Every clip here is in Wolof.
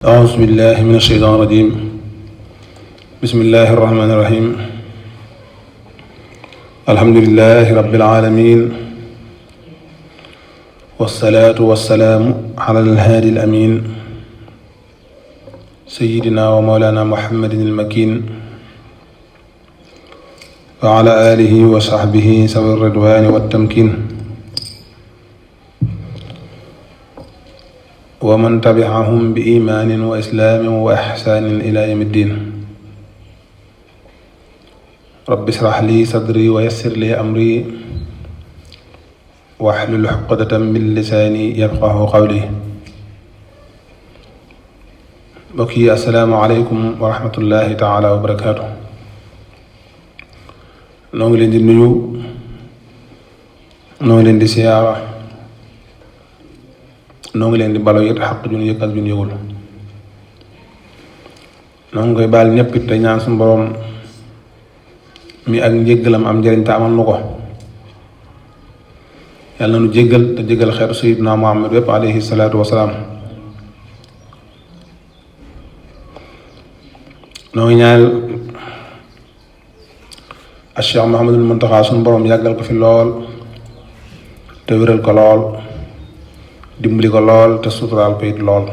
أعوذ بالله من الشيطان الرجيم بسم الله الرحمن الرحيم الحمد لله رب العالمين والصلاة والسلام على الهادي الأمين سيدنا ومولانا محمد المكين وعلى آله وصحبه ذوي الرضوان والتمكين ومن تبعهم بإيمان وإسلام وإحسان إلى يوم الدين رب اشرح لي صدري ويسر لي أمري واحلل عقدة من لساني يفقه قولي بكي السلام عليكم ورحمة الله تعالى وبركاته نoo ngi leen di nuyu noo ngi leen di siyaara noo ngi leen di balo it xaq jun yëg ak jun yëgul noo ngi koy baal ñëpp it te ñaan suñu borom mi ak njéggalam am njëriñ te amal nu ko yàlla na nu jéggal te jéggal xeetu sayyidina Muhammad wépp alayhi salaatu wasalaam noo ngi ñaanal Cheikh Mouhamadul Muntaxa suñu borom yàggal ko fi lool te wéral ko lool dimbali ko lool te suturaal ko it lool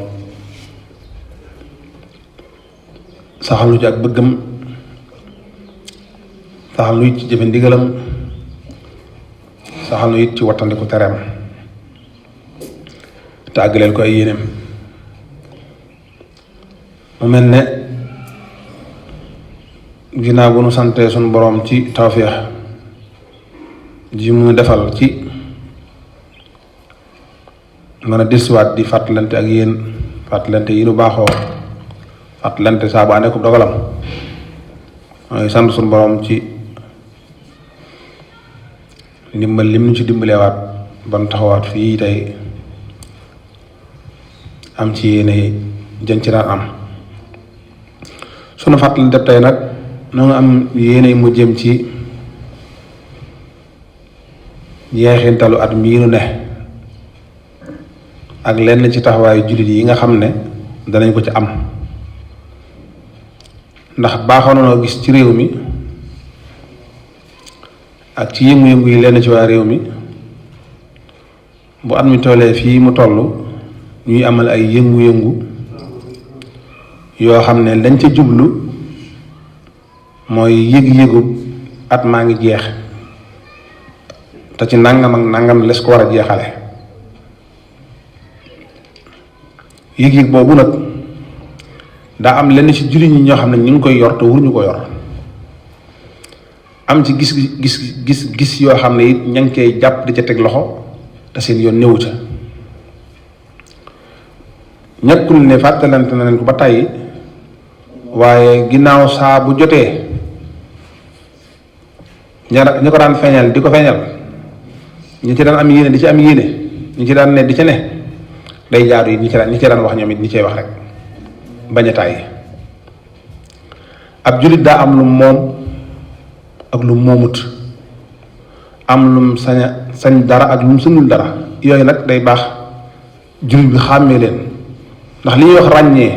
saxal nu ci ak bëggam saxal nu it ci jëfe ndigalam saxal nu it ci wattandiku tereem te àggaleel ko ay yéeneem mu mel ne ginnaaw bu nu santee suñu boroom ci tawféex ji mu defal ci mën a disuwaat di fàttalante ak yéen fàttalante yi nu baaxoo fàttalante saa bu àndee ko dogalam mooy sant suñu boroom ci ndimbal lim nu ci dimbalewaat ban taxawaat fii tey am ci yéene jën ci daan am sunu fàttalante tey nag noo nga am yéene mu jëm ci jeexintalu at mii nu ne ak lenn ci taxawaayu jullit yi nga xam ne danañ ko ci am ndax baaxoon nañoo gis ci réew mi ak ci yëngu-yëngu yi lenn ci waa réew mi bu at mi tollee fii mu toll ñuy amal ay yëngu-yëngu yoo xam ne lañ ca jublu mooy yëg-yëgu at maa ngi jeex te ci nangam ak nangam les ko war a jeexale yëg-yëg boobu nag daa am lenn ci jullit ñi ñoo xam ne ñu ngi koy yor te wuruñu ko yor am ci gis yoo xam ne it ña ngi koy jàpp di ca teg loxo te seen yoon néewu ca ñekkul ne fàttalante na leen ko ba tàyyi waaye ginnaaw saa bu jotee ñi ko daan feeñal di ko feeñal ñi ci daan am yéene di ci am yéene ñi ci daan ne di ca ne day jaaru yi ñi ci daan wax ñoom it ñi cay wax rek bañ a tàyyi ab jullit daa am lu moom ak lu moomut am lum sañ dara ak lum sañul dara yooyu nag day baax jullit bi xàmmee leen ndax li ñuy wax ràññee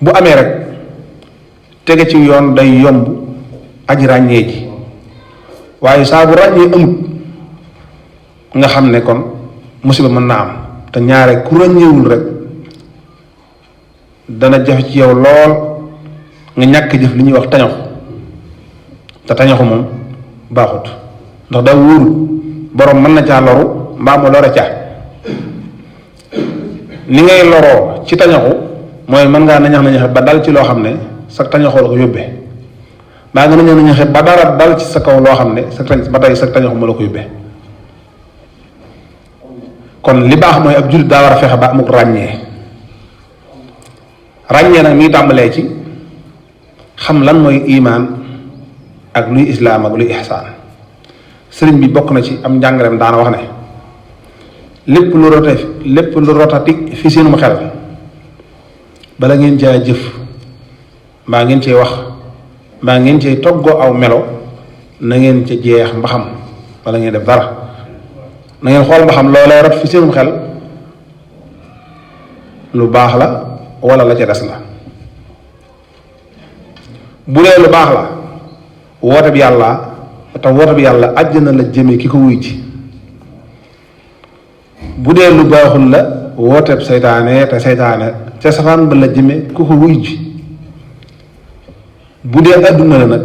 bu amee rek tege ci yoon day yomb aji ràññee ji waaye saa bu ràññee amut nga xam ne kon musiba mën naa am te ñaare ku ràññeewul rek dana jafe ci yow lool nga ñàkk jëf li ñuy wax tañaxu te tañaxu moom baaxut ndax daa wóoru boroom mën na caa loru mbaa mu lore caa ni ngay loroo ci tañaxu mooy mën ngaa nañaxe ba dal ci loo xam ne sa tañaxoo la ko yóbbee mbaa nga nañaxe ba dara dal ci sa kaw loo xam ne ba tey sa tañaxu ma la ko yóbbee kon li baax mooy ab jullit daa war a fexe ba amuk ràññee nag mi tàmbalee ci xam lan mooy imaan ak luy islaam ak luy ihsaan sëriñ bi bokk na ci am njàngaleem daana wax ne lépp lu rotati fi seenum xel bala ngeen caa jëf mbaa ngeen cee wax mbaa ngeen cee toggoo aw melo na ngeen ca jeex mbaxam bala ngeen def dara na ngeen xool mbaxam loolee rot fi seenum xel lu baax la wala la ca des la. bu dee lu baax la woote bi yàlla te woote bi yàlla àjjana la jëme ki ko wuy ji. bu dee lu baaxul la wooteeb seytaane te seytaane ca safaan ba la jëme ku ko wuy ji. bu dee adduna la nag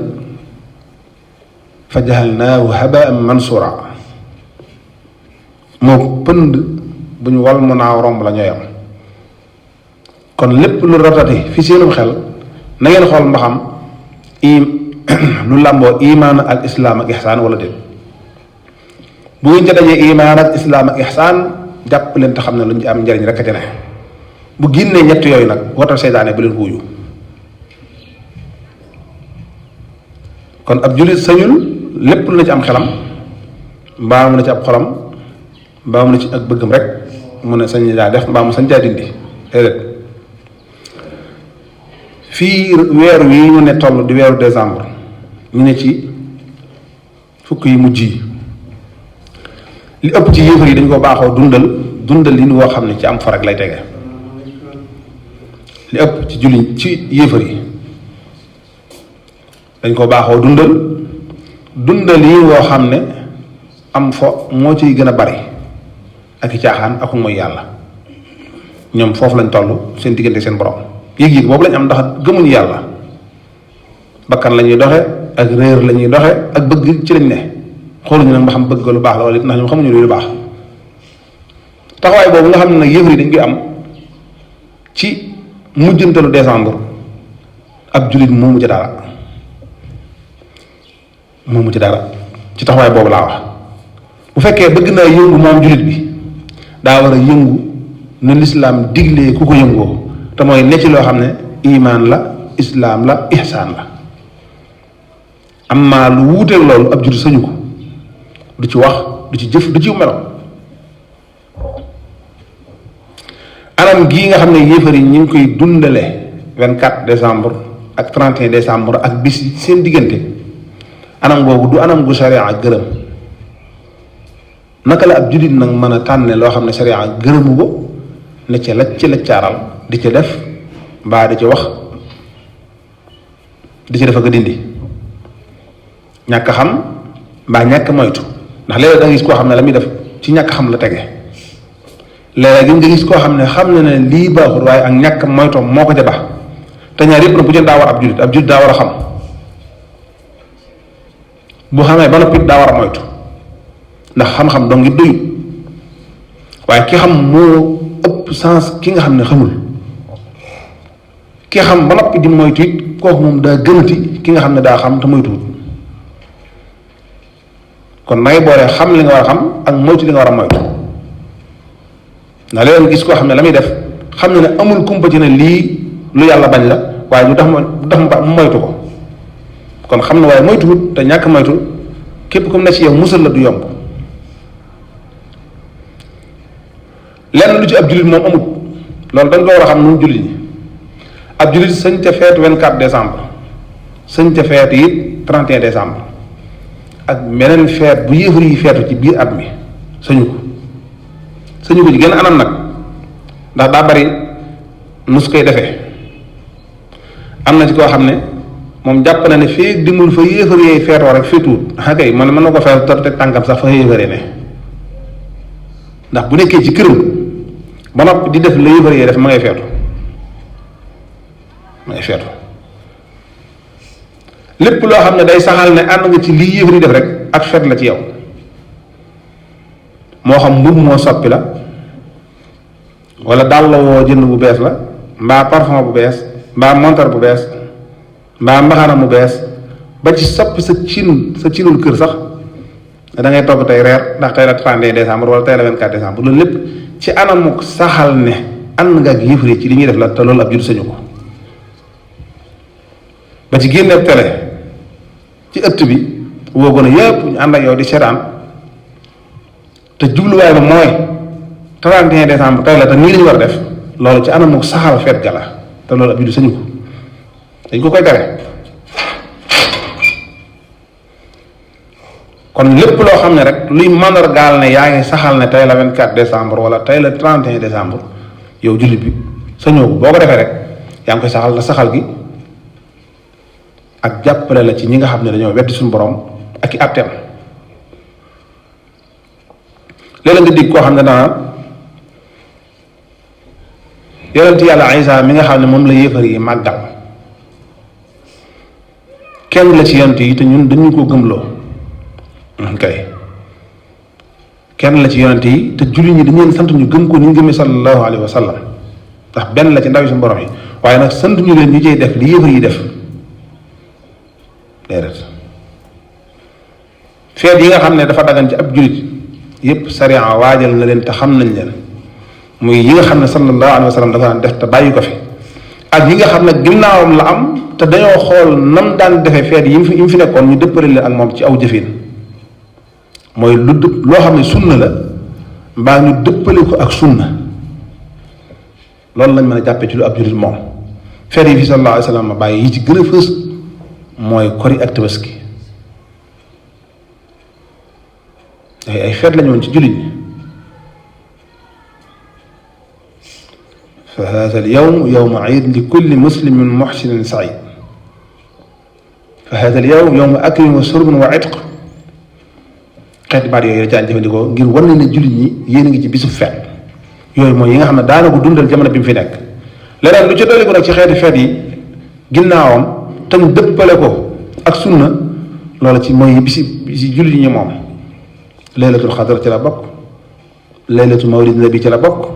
fa jaxalnaahu habaan mansura moo pënd bu ñu wal mu naaw romb la ñooy am. kon lépp lu rotati fi seenum xel na ngeen xool mbaxam lu làmboo imaan ak islaam ak ixsaan wala déet. bu ngeen ca dajee imaan ak islaam ak ixsaan jàpp leen te xam ne lu ñu am njariñ rek a ca ne. bu génnee ñett yooyu nag wootal seytaane bu leen ko wuyu. kon ab jullit sañul lépp lu na ci am xelam mbaa mu na ci ab xolam mbaa mu na ci ak bëggam rek mu ne sañ daa def mbaa mu sañ caa dindi déedéet. fii weer wi ñu ne toll di weeru décembre ñu ne ci fukk yi mujj yi li ëpp ci yéefar yi dañ ko baaxoo dundal li woo xam ne ci am farag lay tege. li ëpp ci julli ci yéefar yi dañ ko baaxoo dundal yi woo xam ne am fo moo ciy gën a bari ak i caaxaan ak mooy yàlla. ñoom foofu lañ toll seen diggante seen borom yëg-yëg boobu lañ am ndax gëmuñu yàlla bakkan la ñuy doxe ak réer la ñuy doxe ak bëgg ci lañ ne xooluñu nag ba xam bëgg lu baax la wala ndax ñoom xamuñu lu baax. taxawaay boobu nga xam ne nag yëfar yi dañ koy am ci mujjantalu décembre ab jullit moomu ci dara ci taxawaay boobu laa wax. bu fekkee bëgg naa yëngu moom jullit bi daa war a yëngu ne lislaam diglee ku ko yëngoo te mooy ne ci loo xam ne imaan la islaam la ihsaan la. amma lu wuuteeg loolu ab jullit sañu ko du ci wax du ci jëf du ci melo. anam gii nga xam ne yéefar yi ñu ngi koy dundale 24 décembre ak 31 décembre ak bis seen diggante anam googu du anam gu sharia ak gërëm. naka la ab jullit nag mën a tànne loo xam ne sharia ak gërëmu ko ne ca laccaaral di ca def mbaa di ca wax di ca def ak a dindi ñàkk xam mbaa ñàkk moytu ndax léeg-léeg da nga gis koo xam ne la muy def ci ñàkk xam la tege. léegi nga gis koo xam ne xam na ne lii baaxul waaye ak ñàkk moytoom moo ko ca baax te ñaar yëpp nag bu jën daa war ab jullit daa war a xam bu xamee ba noppi daa war a moytu ndax xam-xam dong it doyut waaye ki xam moo ëpp sens ki nga xam ne xamul. ki xam ba noppi di moytu it kooku moom daa gënati ki nga xam ne daa xam te moytuwut. kon nay boole xam li nga war a xam ak moytu li nga war a moytu. ndax léeg-léeg gis koo xam ne la muy def xam ne ne amul kumpa ci ne lii lu yàlla bañ la waaye du tax mu moytu ko kon xam na waaye moytuwut te ñàkk moytu képp comme ne ci yow musal la du yomb. lenn lu ci ab jullit moom amut loolu dañ ko war a xam nun jullit ñi ab jullit sañ ca feet 24 décembre sañ ca feet it 31 décembre ak meneen feet bu yéefar yi feetu ci biir at mi sañu ko ci gën anam nag ndax daa bari nu su koy defee am na ci koo xam ne moom jàpp na ne fii dimul fa yéefar yooyu feetoo rek féetuwut kay man mën na ko feet te tànkam sax fa yéefaree ne ndax bu nekkee ci këram ba noppi di def la yéefar yee def ma ngay feetu lépp loo xam ne day saxal ne ànd nga ci lii yéefar yi def rek ak feet la ci yow moo xam mbubb moo soppi la wala dàll woo jënd bu bees la mbaa parfum bu bees mbaa montar bu bees mbaa mbaxana mu bees ba ci soppi sa cinul kër sax da ngay togg tey reer ndax tey la 31 décembre wala tey la 24 décembre loolu lépp ci anamuk saxal ne ànd nga ak yëfre ci li ñuy def la te loolu ab jur sañu ko. ba ci génneeb télé ci ëtt bi woo gën a yëpp ñu ànd ak yow di seetaan te jubluwaay ba mooy 31 décembre tey la te nii lañu war a def loolu ci anamuk saxal feet ga la te loolu ab jur sañu ko dañ ko koy tere. kon lépp loo xam ne rek luy mandargaal ne yaa ngi saxal ne tey la 24 décembre wala tey la 31 décembre yow jullit bi sañoo ko boo ko defee rek yaa ngi koy saxal la saxal gi ak jàppale la ci ñi nga xam ne dañoo weddi suñu borom ak i atteem. léeg-léeg nga dig koo xam ne dana yonent yàlla Isa mi nga xam ne moom la yéefar yi màggal kenn la ci yonent yi te ñun dañu ko gëmloo kay kenn la ci yonent yi te jullit ñi dañu leen sant ñu gëm ko ni ñu gëmee sallallahu alayhi wa sallam ndax benn la ci ndaw yi suñu borom yi waaye nag sant ñu leen ñu cay def li yéefar yi def déedéet feet yi nga xam ne dafa dagan ci ab jullit yépp sariya waajal na leen te xam nañ leen muy yi nga xam ne sallallahu alayhi wa sallam dafa daan def te bàyyi ko fi ak yi nga xam ne ginnaawam la am te dañoo xool nam daan defee feet yi mu fi nekkoon ñu dëppale leen ak moom ci aw jëfin mooy lu dëpp loo xam ne sunna la mbaa ñu dëppale ko ak sunna loolu lañ mën a jàppee ci lu ab jullit moom feet yi fi sallallahu alayhi wa sallam ma bàyyi yi ci gën a fës mooy kori ak tabaski ay feet lañu woon ci jullit ñi fa hada al yawm yawma iid li kulli muslimin muhsinin said fa hada al yawm yawma aklin wa surbin wa itq xeeti baat yooyu la caan jëfandikoo ngir war na ne jullit ñi yéen a ngi ci bisu feet yooyu mooy yi nga xam ne daana ko dundal jamono bi mu fi nekk leneen lu ci dolli ko nag ci xeeti feet yi ginnaawam te ñu dëppale ko ak sunna loola ci mooy bisi jullit ñi moom laylatul xadar ci la bokk laylatu mawlid nabi ci la bokk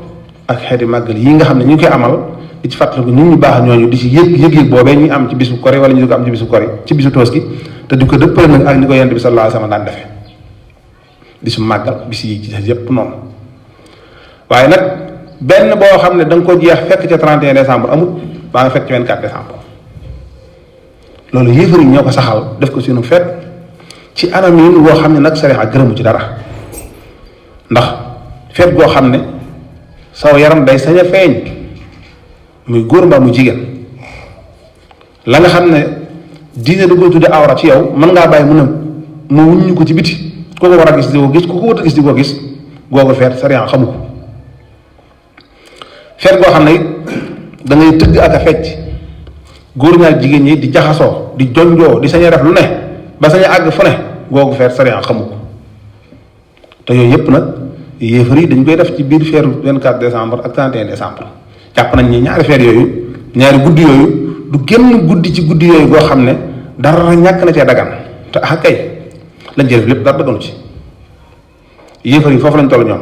ak xeeti màggal yi nga xam ne ñu ngi koy amal di ci fàttaliku nit ñu baax ñooñu di ci yëg boobee ñu am ci bisu kori wala ñu di ko am ci bisu kori ci bisu toos gi te di ko dëppale nag ak ni ko yonent bi sallallahu alayhi wa sallam daan defee bisu màggal bis yi ci yëpp noonu waaye nag benn boo xam ne da nga ko jeex fekk ca 31 décembre amut baa nga fekk ci 24 décembre loolu yéefar yi ñoo ko saxal def ko suñu feet ci anam yi woo xam ne nag sariya gërëmu ci dara ndax feet goo xam ne saw yaram day sañ a feeñ muy góor mbaa mu jigéen la nga xam ne diine da koy tudde awra ci yow mën ngaa bàyyi mu wuññu ko ci biti ku ko war a gis di ko gis ku ko war a gis di ko gis googu feet sariya xamu ko feet goo xam ne da ngay tëgg ak a fecc góor ñaak jigéen ñi di jaxasoo di jonjoo di sañ a def lu ne ba sañ a àgg fu ne googu feet sariya xamu ko te yooyu yëpp nag yéefar yi dañ koy def ci biir feeru 24 décembre ak 31 décembre jàpp nañ ni ñaari feet yooyu ñaari guddi yooyu du génn guddi ci guddi yooyu goo xam ne dara ñàkk na cee dagan te ah kay lañ ci def lépp dara daganu ci yéefar yi foofu lañ toll ñoom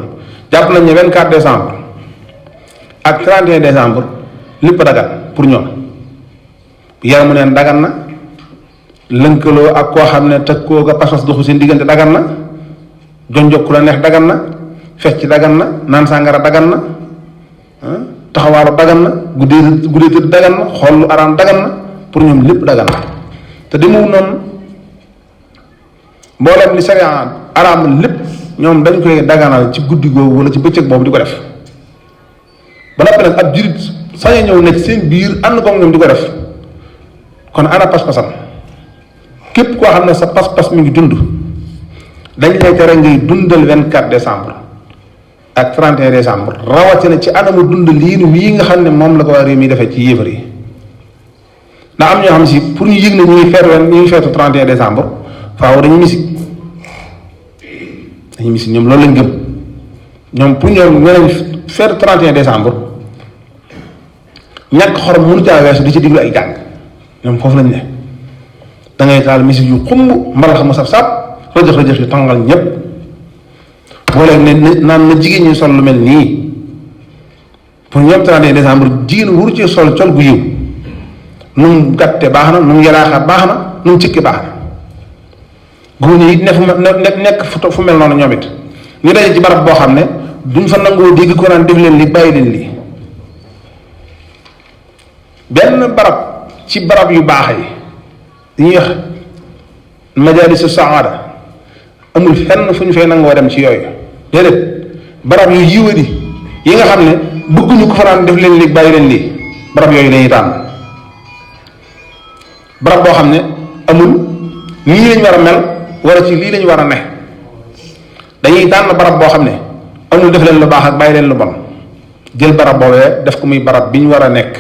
jàpp nañ ne 24 décembre ak 31 décembre lépp dagan pour ñoom yaramu neen dagan na lënkaloo ak koo xam ne teg koo ga pas-pas doxu seen diggante dagan na jonjokku la neex dagan na fecc dagan na naan sàngara dagan na taxawaalu dagan na guddee tëdd dagan na xool lu araam dagan na pour ñoom lépp dagan na te demul noonu mboolem li sariya araam lépp ñoom dañ koy daganal ci guddi googu wala ci bëccëg boobu di ko def ba noppi nag ab jurit sañ a ñëw nekk seen biir ànd ko ñoom di ko def kon ana pas-pasam képp koo xam ne sa pas-pas mi ngi dund dañ lay tere ngay dundal 24 décembre ak 31 décembre rawatina ci anamu dund lii wii nga xam ne moom la ko waa réew mi defee ci yéefar yi ndax am ñoo xam si pour ñu yëg ne ñu ngi feetu 31 décembre faaw dañuy misik ñoom loolu lañ gëm ñoom pour ñoom ñeneen feetu 31 décembre ñàkk xorom mënu caa weesu di ci diglu ay jàng ñoom foofu lañ ne da ngay taal misik yu xumb mbalax mu saf-saf rëjëx yu tàngal ñëpp boo leen ne naan na jigéen ñi sol lu mel nii pour ñoom 31 décembre jigéen wuru ci sol col gu yiw nu mu gàtte baax na nu mu yaraaxa baax na nu mu cikki baax na góor ñi it nekk fu mel noonu ñoom it ñu daje ci barab boo xam ne duñ fa nangoo dégg ko naan def leen li bàyyi leen lii benn barab ci barab yu baax yi dañuy wax majalisu saada amul fenn fu ñu fay nangoo dem ci yooyu déedéet barab yu yiwadi yi nga xam ne bëgguñu ko fanaan def leen lii bàyyi leen lii barab yooyu lañuy tànn barab boo xam ne amul nii lañ war a mel wala ci lii lañ war a ne dañuy tànn barab boo xam ne amul def leen lu baax ak bàyyi leen lu bon jël barab boobee def ko muy barab bi ñu war a nekk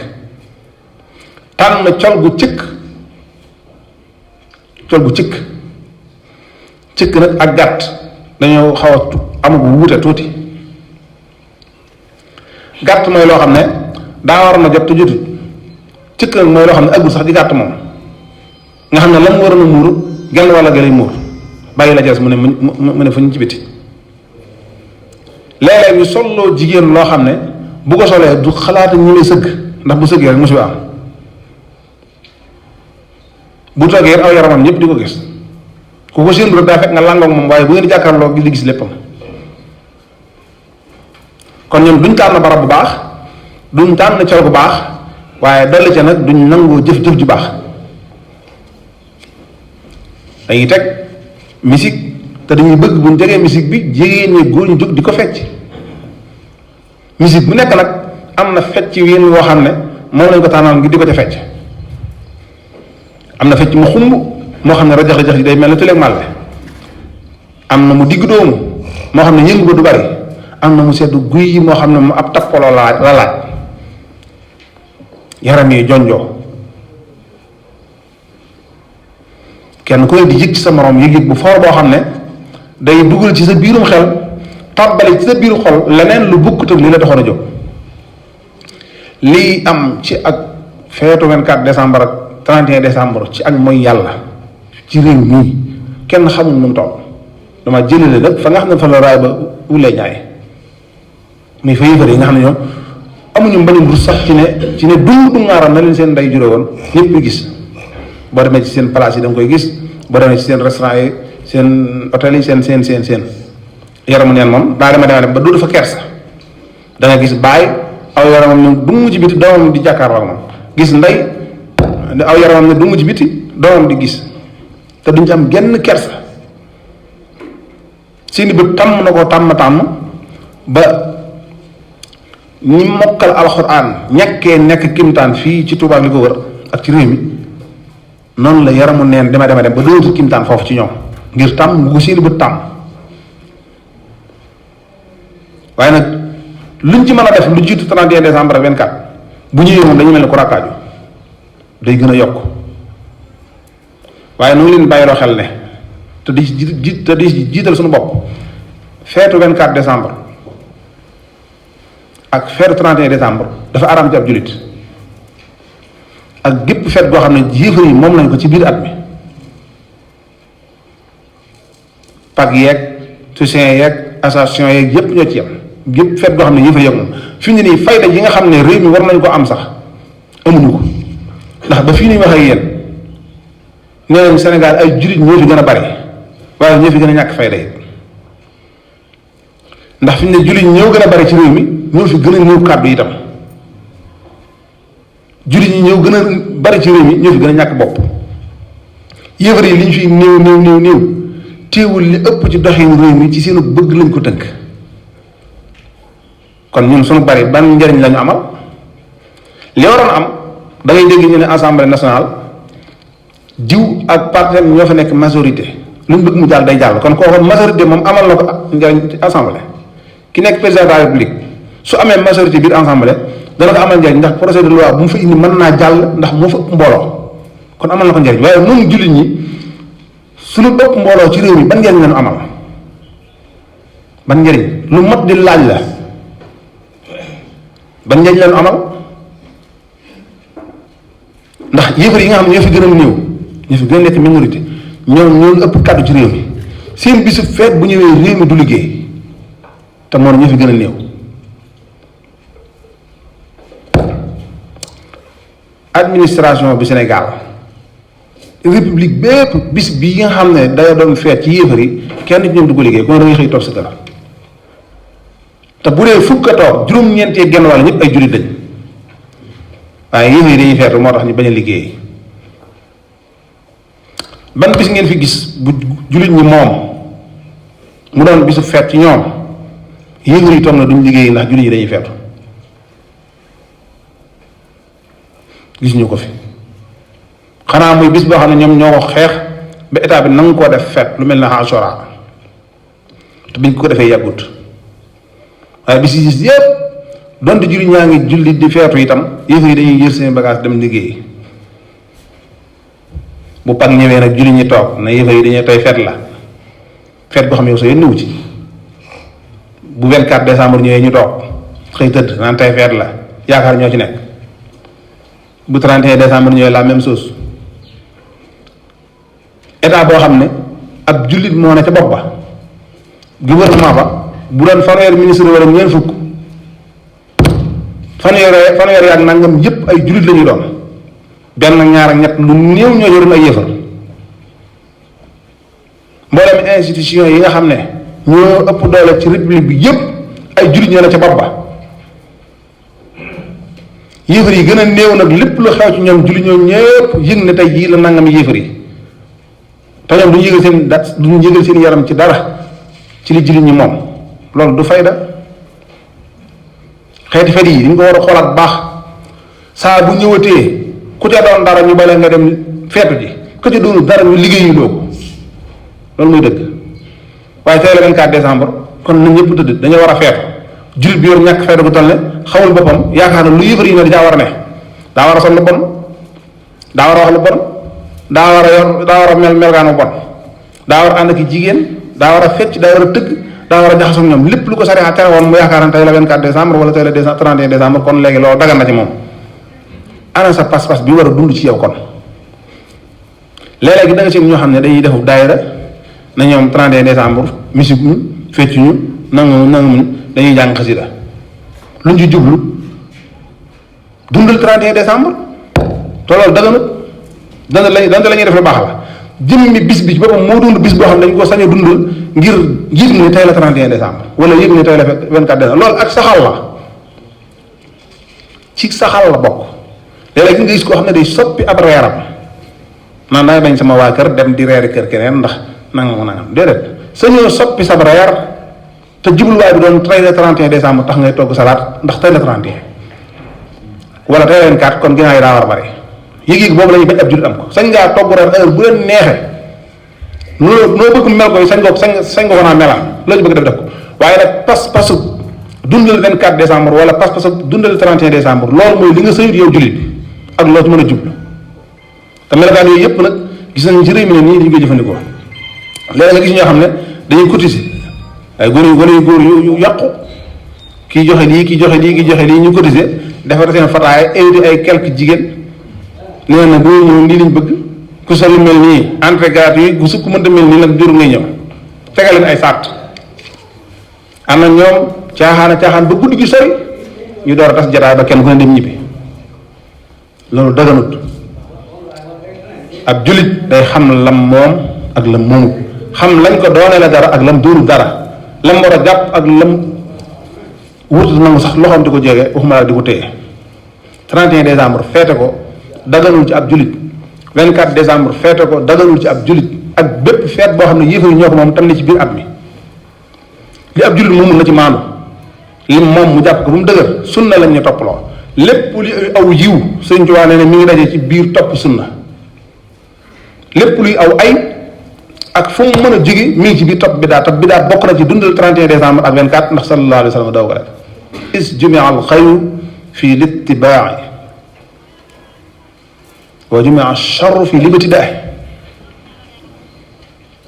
tànn col gu cëkk nag ak gàtt dañoo xaw a amagu wuute tuuti. gàtt mooy loo xam ne daa waroon a jot te jotut cëkk nag mooy loo xam ne aggul sax di gàtt moom nga xam ne la mu waroon a muuru genn walla gëlay muur bàyyi la jees mu ne fu ñu ci biti. léeg-léeg ñu solloo jigéen loo xam ne bu ko solee du xalaata ñu lay sëgg ndax bu sëggee rek musiba am bu toogee aw yaramam ñëpp di ko gis ku ko séentu rek daa fekk nga làngoog moom waaye bu ngeen di jàkkaarloo di gis léppam. kon ñoom duñ tànn barab bu baax duñ tànn col bu baax waaye dolli ca nag duñ nangoo jëf-jëf ju baax. dañuy teg musique te dañuy bëgg buñ tegee musique bi jigéen ñi góor ñu jóg di ko fecc. musique bu nekk nag am na fecc ween woo xam ne moom lañ ko tànnal ngir di ko ca fecc. am na fecc mu xumb moo xam ne rajax-rajax yi day mel ne tuleeg màlle. am na mu digg doomu moo xam ne yëngu ba du bari. am na mu seddu guy yi moo xam ne mu ab tappaloo la laaj yaram yi jonjoo kenn ku ne di yëg ci sa moroom yëg-yëg bu foor boo xam ne day dugal ci sa biirum xel tàbbali ci sa biiru xol leneen lu bukkut ak li la taxoon a jóg. lii am ci ak feetu 24 décembre ak 31 décembre ci ak mooy yàlla ci réew mii kenn xamul nu mu toll dama jëlale nag fa nga xam ne fa la raay ba wulee ñaay muy fa yëfër yi nga xam ne ñoom amuñu mbañum rus sax ci ne du ngaaral na leen seen ndey juró woon ñëpp gis. boo demee ci seen place yi da nga koy gis boo demee ci seen restaurant yi seen hôtel yi seen yaramu neen moom daa dema ba du dafa kersa da nga gis bàyyi aw yaramam ne du mu ci biti doomam di jàkkaarloo moom gis ndey aw yaramam ne du mu ci biti doomam di gis te duñ ci am genn kersa seeni bët tàmm na ko tàmm ba ñi mokkal alxuraan ñàkkee nekk kimtaan fii ci Tuubaa li ko wër ak ci réew mi noonu la yaramu neen dema dem ba dootu kimtaan foofu ci ñoom ngir tàmm bu ko seeni bët tàmm waaye nag luñ ci mën a def lu jiitu 31 décembre 24 bu ñëwee moom dañu mel ne ku rakkaaju day gën a yokk waaye nu ngi leen bàyyiloo xel ne te di jiital suñu bopp feetu 24 décembre ak feetu 31 décembre dafa araam ci ab jullit ak gépp feet goo xam ne yéefar yi moom lañ ko ci biir at mi Pâques yeeg Toussaint yeeg Ascension yeeg yépp ñoo ci yem gépp feet goo xam ne yéefar yeeg moom fi mu ne nii fayda yi nga xam ne réew mi war nañ ko am sax amuñu ko ndax ba fii ñuy wax ak yéen nee nañ Sénégal ay jullit ñoo fi gën a bari waaye ñoo fi gën a ñàkk fayda yi ndax fi mu ne jullit ñoo gën a bari ci réew mi ñoo fi gën a néew kàddu itam jullit ñi ñëw gën a bari ci réew mi ñoo fi gën a ñàkk bopp yéefar yi li ñu fi néew téewul li ëpp ci doxin réew mi ci seenu bëgg lañ ko tënk kon ñun suñu bari ban njariñ lañu amal li waroon am da ngay dégg ñu ne assemblée nationale diw ak parti ñoo fa nekk majorité lu ñu bëgg mu jàll day jàll kon kooku majorité moom amal na ko njariñ ci assemblée ki nekk président de la république su amee majorité biir assemblée dana ko amal njariñ ndax projet de loi bu mu fa indi mën naa jàll ndax moo fa ëpp mbooloo kon amal na ko njariñ waaye noonu jullit ñi suñu ëpp mbooloo ci réew mi ban njariñ lañu amal ban njariñ lu mat di laaj la ban njariñ lañu amal ndax yëfar yi nga xam ne ñoo fi gën a néew ñoo fi gën a nekk minorité ñoom ñoo ëpp kàddu ci réew mi seen bisu feet bu ñëwee réew mi du liggéey te moo ñoo fi gën a néew administration bi Sénégal république bépp bis bi nga xam ne day doon feet ci yéefar yi kenn ci ñoom du ko liggéey kon da ngay xëy toog sa kër te bu dee fukk a toog juróom-ñeentee genn wàll ñëpp ay jullit lañ waaye yéefar yi dañuy feetu moo tax ñu bañ a liggéey ban bis ngeen fi gis bu jullit ñi moom mu doon bisu feet ci ñoom yéefar yi toog na duñ liggéey ndax jullit yi dañuy feetu gis ñu ko fi xanaa muy bis boo xam ne ñoom ñoo ko xeex ba état bi nangu koo def feet lu mel ne Ashura te biñ ko defee yàggut waaye bis yi gis yëpp donte jullit ñaa ngi julli di feetu itam yëf yi dañuy jël seen bagage dem liggéey. bu Pâques ñëwee nag jullit ñi toog na yëf yi dañuy tey feet la feet boo xam ne yow sa yoon ñëw ci. bu 24 décembre ñëwee ñu toog xëy tëdd naan tey feet la yaakaar ñoo ci nekk. bu 31 décembre ñëwee la même chose. état boo xam ne ab jullit moo ne ca bopp ba gouvernement ba bu doon fanweeri ministre wala ñeent fukk fanweer yaak nangam yépp ay jullit la ñuy doon benn ak ñaar ak ñett lu néew ñoo yoroon ay yëfar mboolem institution yi nga xam ne ñoo ëpp doole ci république bi yépp ay jullit ñoo ne ca bopp ba yëfar yi gën a néew nag lépp lu xew ci ñoom jullit ñoo ñépp yëg ne tey jii la nangam yëfar yi te ñoom duñu yëgal seen yaram ci dara ci li jullit ñi moom loolu du fayda xeeti fet yi dañ ko war a xoolaat baax saa bu ñëwatee ku ca doon dara ñu bale nga dem feetu ji ku ca doonu dara ñu liggéeyu loo ko loolu muy dëgg waaye tey la 24 décembre kon na ñëpp tëdd dañoo war a feetu jullit bi yor ñàkk fayda gu toll ne xamul boppam yaakaar na lu yëfar yi ne dajaa war a ne daa war a sol lu bon daa war a wax lu bon daa war a mel melkaanu bon daa war a ànd ak jigéen daa war a fecc daa war a tëgg daa war a jaxasoo ñoom lépp lu ko sariya tere woon mu yaakaar ne tey la 24 décembre wala tey la 31 décembre kon léegi loolu dagan na ci moom ana sa pas-pas bi war a dund ci yow kon léeg-léegi da nga seen ñoo xam ne dañuy defu daayira na ñoom 31 décembre musique ñu fecc ñu nangu dañuy jàng xasida luñ ci jublu dundal 31 décembre te loolu daganut dana la ñuy def lu baax la jëmmi bis bi ci boppam moo dund bis boo xam ne dañ ko sañ a dundal ngir yëg ne tey la 31 décembre wala yëg ne tey la 24 décembre loolu ak saxal la ci saxal la bokk léeg-léeg nga gis koo xam ne day soppi ab reeram naan dangay bañ sama waa kër dem di reeri kër keneen ndax nangam déedéet sañoo soppi sab reer te jubluwaay bi doon tey la 31 décembre tax ngay togg salaat ndax tey la 31 wala tey la 24 kon ginnaaw yi daa war a bari yëg-yëg boobu la ñuy bañ ab jullit am ko sañ ngaa togg reer heure bu leen neexee noo bëgg mel ko sañ nga ko naa melaan la ñu bëgg def ko waaye nag pas-pasu dundal 24 décembre wala pas-pasu dundal 31 décembre loolu mooy li nga sëyut yow jullit bi ak loo ci mën a jublu te melokaan yooyu yëpp nag gis nañ ci réew mi ne nii dañu koy jëfandikoo léegi nga gis ñoo xam ne dañuy cotiser ay gone yu góor yu yàqu kii joxe lii kii joxe lii ñu cotiser defar seen fataay invité ay quelques jigéen nee na boo ñëw lii lañ bëgg ku sol lu mel nii entrée gratuite ku sukk mënta mel nii nag juru ngay ñëw tegal leen ay sart am na ñoom caaxaan ba guddi gi sori ñu door a tas jataay ba kenn ku ne dem ñibbi loolu daganut ab jullit day xam lam moom ak lam moomut xam lañ ko doone la dara ak lam doonul dara lam war a jàpp ak lam wutu nangu sax loxoom di ko jege waxuma la di ko téye 31 décembre feete ko daganul ci ab jullit 24 décembre feete ko daganul ci ab jullit ak bépp feet boo xam ne yéefar yi ñoo ko moom tam ne ci biir at mi li ab jullit moomul na ci maandu lim moom mu jàpp ko bu mu dëgër sunna lañ ñu toppaloo lépp li aw yiw Sëñ Tuubaa nee ne mi ngi daje ci biir topp sunna lépp luy aw ay ak fu mu mën a jóge mi ngi ci biir topp bidaa topp bidaa bokk na ci dundal 31 décembre ak 24 ndax sallallahu alayhi wa sallam daw ko def is jumia al xayru fi littibaai wa jumia al charru fi libtidaai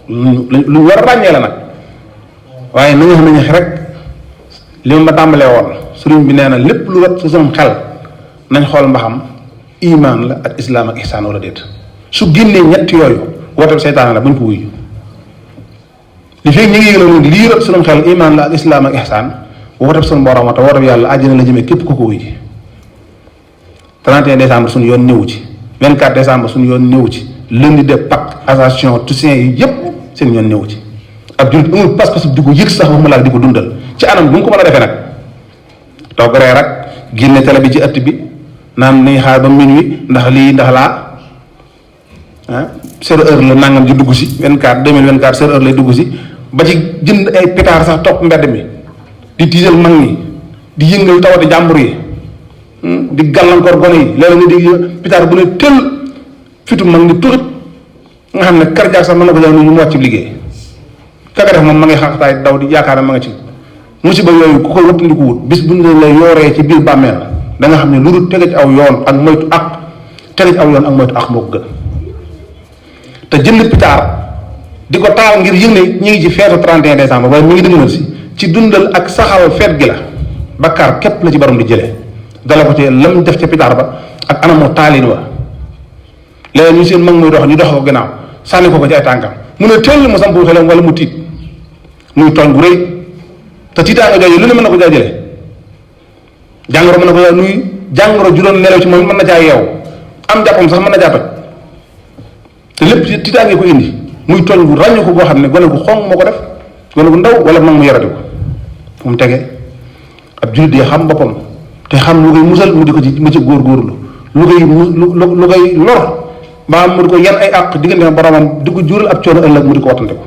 lu war a ràññee la nag waaye nañu rek li ma tàmbalee woon sëriñ bi nee na lépp lu rot su sam xel nañ xool mbaxam iman la ak islaam ak ihsaan wala déet su génnee ñett yooyu woote seytaane la buñ ko wuyu li fekk ñu ngi yëgaloon lii rot sunum xel iman la ak islaam ak ihsaan woote suñu borom te woote yàlla àjjana la jëmee képp ku ko wuyu 31 décembre suñu yoon néewu ci 24 décembre suñu yoon néewu ci lundi de Pâques Ascension Toussaint yi yépp seen yoon néewu ci ab jullit amul pas-pas di ko yëg sax waxuma laa di ko dundal ci anam bu mu ko mën a defee nag toog reer ak génne télé bi ci ëtt bi naan nañ xaar ba minuit ndax lii ndax laa sept heures la nangam ji dugg si 2024 sept heures lay dugg si ba ci jënd ay pétard sax topp mbedd mi di tiisal mag ñi di yëngal tawati jàmbur yi di gàllankoor gone yi léeg-léeg nga di pétard bu ne tël fitu mag ñi tuxit nga xam ne karjaak sax mën na ko jaw ni ñu mu wàcc liggéey kaka def moom ma ngi xaxtaay daw di yaakaar ne ma nga ci musiba yooyu ku ko wattandiku wut bis bu ñu la yooree ci biir bàmmeel da nga xam ne lu dul tege ci aw yoon ak moytu ak tege ci aw yoon ak moytu ak moo ko gën. te jënd pitaar di ko taal ngir yëg ne ñu ngi ci feetu 31 décembre waaye mi ngi dëgmal si ci dundal ak saxal feet gi la bakkaar képp la ci borom di jëlee dala ko ci lam def ca pitaar ba ak anamoo taalin wa léegi ñu seen mag muy dox ñu dox ko gannaaw sànni ko ci ay tànkam mu ne teel mu sampu xelam wala mu tiit muy tooñ bu rëy te tiitaanga jooju lu ne mën na ko caa jëlee jàngoro mën na ko caa nuy jàngoro juróom nelaw ci moom mën na caa yeew am jàppam sax mën na caa toj te lépp ci tiitaange ko indi muy tooñ bu ràññu ko boo xam ne gone gu xong moo ko def gone gu ndaw wala mag mu yaradi ko fu mu tege ab jullit di xam boppam te xam lu koy musal mu di ko ci mu ci góorgóorlu lu koy lor ba mu di ko yan ay àq diggante boromam di ko jural ab coono ëllëg mu di ko wattante ko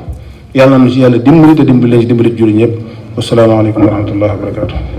yàlla na ci yàlla dimbali te dimbali leen ci dimbali jullit ñëpp wasalaamaaleykum wa rahmatullahi wa barakatuh